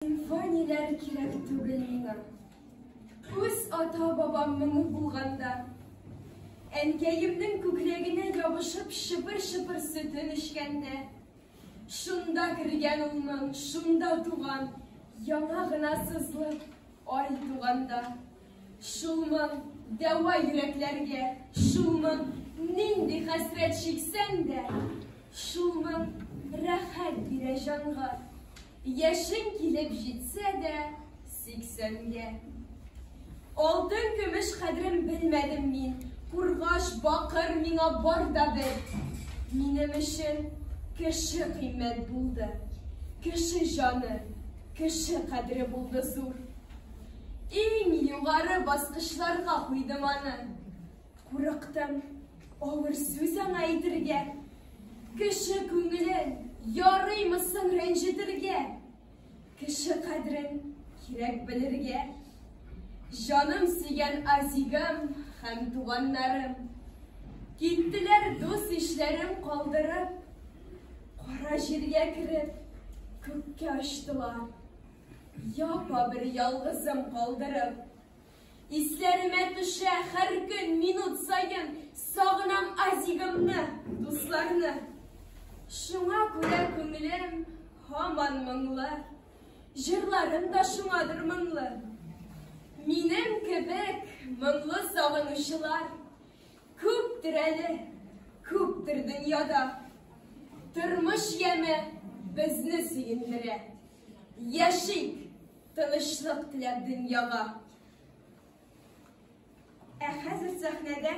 Симфонияләр кирәк түгел миңа. Үз ата-бабам моңы булганда. Әнкәемнең күкрәгенә ябышып шыпыр-шыпыр сөтен эчкәндә. Шунда кергән ул моң, шунда туган, яңа гына сызылып ай туганда. Шул моң дәва йөрәкләргә, шул моң нинди хәсрәт чиксәң дә, шул моң рәхәт бирә җанга. Яшең килеп җитсә дә 80гә. Алтын көмеш кадерен белмәдем мин, кургаш, бакыр миңа бар да бер. Минем өчен кеше кыйммәт булды, кеше җаны, кеше кадере булды зур. Иң югары баскычларга куйдым аны. Курыктым авыр сүз аңа әйтергә. Кеше күңелен ярыймы соң рәнҗетергә? Кеше кадерен кирәк белергә. Җаным сөйгән Азигым һәм туганнарым. Киттеләр дус-ишләрем калдырып. Кара җиргә кереп, күккә очтылар. Япа бер ялгызым калдырып. Исләремә төшә һәр көн, минут саен сагынам Азигымны, дусларны. Шуңа күрә күңелем һаман моңлы. Җырларым да шуңадыр моңлы. Минем кебек моңлы сагынучылар күптер әле, күптер дөньяда. Тормыш яме безне сөендерә. Яшик, тынычлык теләп дөньяга. Ә хәзер сәхнәдә.